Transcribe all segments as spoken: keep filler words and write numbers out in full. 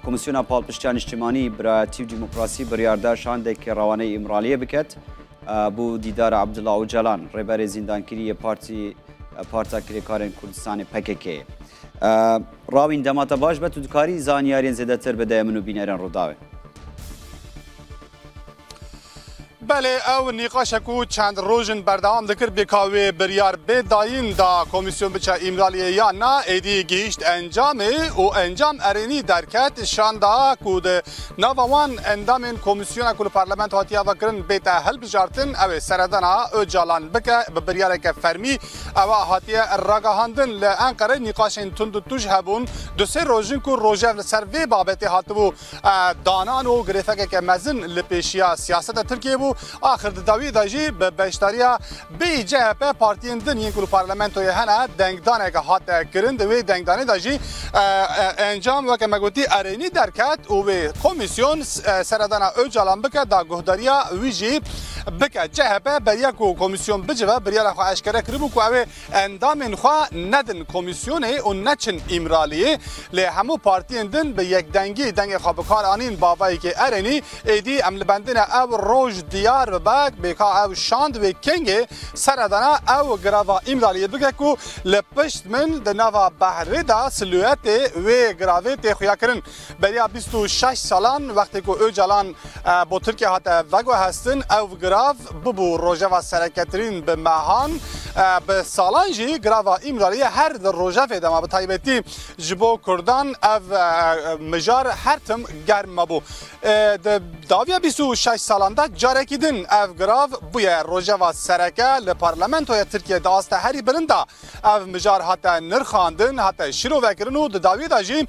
Komîsyona Palpiştiya Niştimanî, Birayetî û Demokrasî biryar da şandeke rewaneyê Îmraliyê biket. Bo dîdara Abdullah Ocalan, rêberê zîndankirî yê partî, Parta Kirêkarên Kurdistanê, P K K. Rawîn, dema te baş be, tu dikarî zanyariyên zêdetir bide min û bînerên Rûdawê? Belê, ew nîqaşe ku çend roj in berdewam dikir, bêka wê biryar bê dayîn da komîsyon biçe Îmraliyê ya na, êdî gihîşt encamê û encam erênî derket. Şanda ku di nava wan endamên komîsyona ku li parlamento hatiye avakirin bête hilbijartin, ew ê seredana Ocalan bike, bi biryareke fermî ewa hatiye ragihandin. Li Enqerê nîqaşên tund û tûj hebûn. Du sê roj in ku rojev li ser vê babetê hatibû e, danan û girêfekeke mezin li pêşiya siyaseta Tirkiyê bû. Axir di dawiyê de jî bi beşdariya bêyî C H P, partiyên din yên ku li parlamentoyê hene, dengdaneke hate kirin. Di wê dengdanê de jî, e, e, encam, weke me gotî, erênî derket û wê komîsyon, e, seredana Ocalan bike, da guhdariya wî jî bike. C H P beriya ku komîsyon bicive, biryara xwe eşkere kiribû ku ew ê endamên xwe nedin komîsyonê û neçin Îmraliyê. Lê hemû partiyên din bi yekdengî dengê xwe bi kar anîn, bi avayekî erênî. Êdî em li bendin e ew roj diyar bibe, bêka ew şand wê kengê seredana ew girava Îmraliyê bike ku li pişt min di nava behrê de silûetê wê giravê tê xuyakirin. Beriya bîst û şeş salan, wextê ku Ocalan e, bo Tirkiye hate veguhestin, ew girav bibû rojeva sereketirîn bi mehan. E, bi salan jî girava Îmraliyê her di rojevê de ma, bi taybetî ji bo Kurdan ev, e, mijar her tim germ mabû. E, di dawiya bîst û şeş salan de carekî din ev girav bûye rojeva sereke li parlamentoya Tirkiye di asta herî bilind de. Ev mijar hate nirxandin, hate şîrovekirin û di dawiyê de jî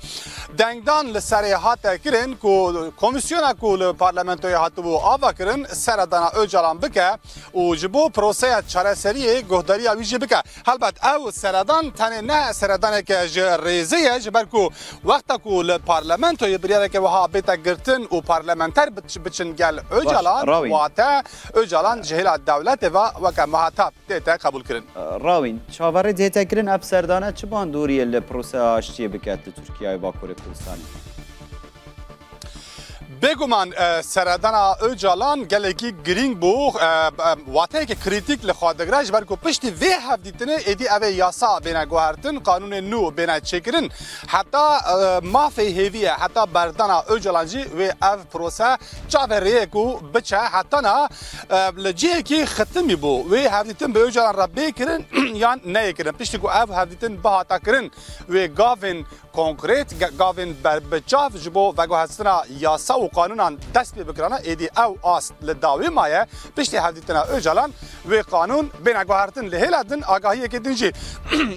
dengdan li serê hate kirin ku komîsyona ku li parlamentoyê hatibû avakirin seredana Ocalan bike û ji bo proseya çareseriyê guhdariya wî jî bike. Helbet ew seredan tenê ne seredaneke ji rêzê ye, ji ber ku wexta ku li parlamentoyê biryareke wiha bête girtin û parlamenter biç-, biçin gel Ocalan, Rawîn. Wate Ocalan ji hêla dewletê ve weke muhatap tête qebûlkirin. Rawîn, çaverê dihête kirin ev serdane çi bandoriyê li proseya aştiyê biket li Tirkiyeyê û Bakurê Kurdistanê? Bêguman, e, seredana Ocalan gelekî girîng bû, e, e, wateyeke krîtîk li xwe digire, ji ber ku piştî vê hevdîtinê êdî ev ê yasa bêne guhertin, qanûnên nû bêne çêkirin. Heta, e, mafê hêvî ye, heta berdana Ocalan jî wê ev prose çaverê ye ku biçe heta niha, e, li cihekî xitimî bû. Wê hevdîtin bi Ocalan re bê kirin yan neyê kirin. Piştî ku ev hevdîtin bihata kirin, wê gavên konkret, ge-, gavên ber-, bi çav ji bo veguhestina yasa û qanûnan dest pê bikirana, êdî ew ast li dawî maye. Piştî hevdîtina Ocalan wê qanûn bêne guhertin. Li hêla din agahiyekê din jî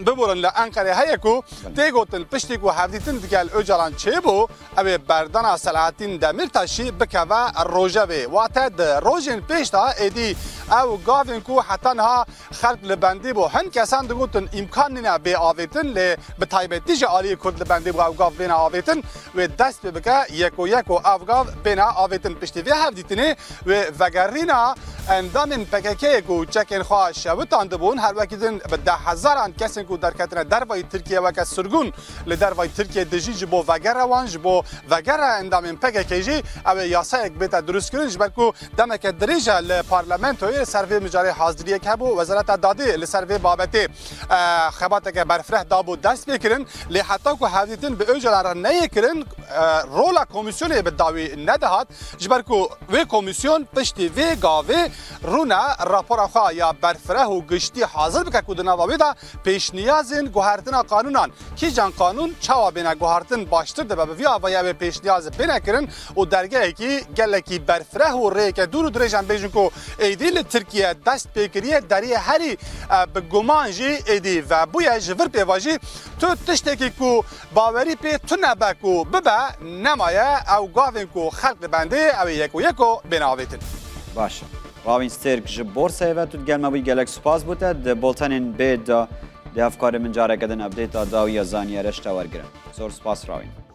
biborin li Enqerê heye ku tê gotin piştî ku hevdîtin digel Ocalan çêbû, ew ê berdana Selahattin Demirtaşî bikeve rojevê. Wate di rojên pêş de êdî ew gavên ku heta niha xelk li bendê bû. Hin kesan digotin îmkan nîne bê avêtin, lê bi taybetî ji aliyê Kurd li bendê bû ew gav bêne avêtin, wê dest pê bike yeko yeko ev gav bêne avêtin. Piştî vê hevdîtinê wê vegerîna endamên P K K'ê ku çekên xwe şewitandibûn, her wekî din bi deh hezaran kesên ku derketine dervayî Tirkiye weke sirgûn li dervayî Tirkiye dijîn, ji bo vegera wan, ji bo vegera endamên P K K jî ew ê yasayek bête dirustkirin, ji ber ku demeke dirêj e li parlamentoyê li ser vê mijarê haziriyek hebû. Wezareta Dadê li ser vê babetê, e, xebateke berfireh dabû dest pê kirin, lê heta ku hevdîtin bi Ocalan re neyê kirin, e, rola komîsyonê bi dawî nedihat, ji ber ku wê komîsyon piştî vê gavê rûne rapora xwe ya berfireh û giştî hazir bike ku di nava wê de pêşniyazên guhertina qanûnan, kîjan qanûn çawa bêne guhertin baştir dibe. Bi vî avayî ew ê pêşniyaz bêne kirin û dergehekî gelekî berfireh û rêyeke dûr û dirêj, em bêjin ku êdî li Tirkiye dest pê kiriye, deriyê herî, e, bi guman jî êdî vebûye. Ji vir pê ve jî tu tiştekî ku bawerî pê tune be ku bibe nemaye, ew gavên ku xelk li bendê ew ê yeko yeko bêne avêtin. Baş e. Rawîn Stêrk ji Borsayê ve tu digel me bûyî, gelek spas bo te. Di bultenên bê de dê hevkarê min careke din update-a dawiya zaniyarê ji te wergirin. Zor spas Rawîn.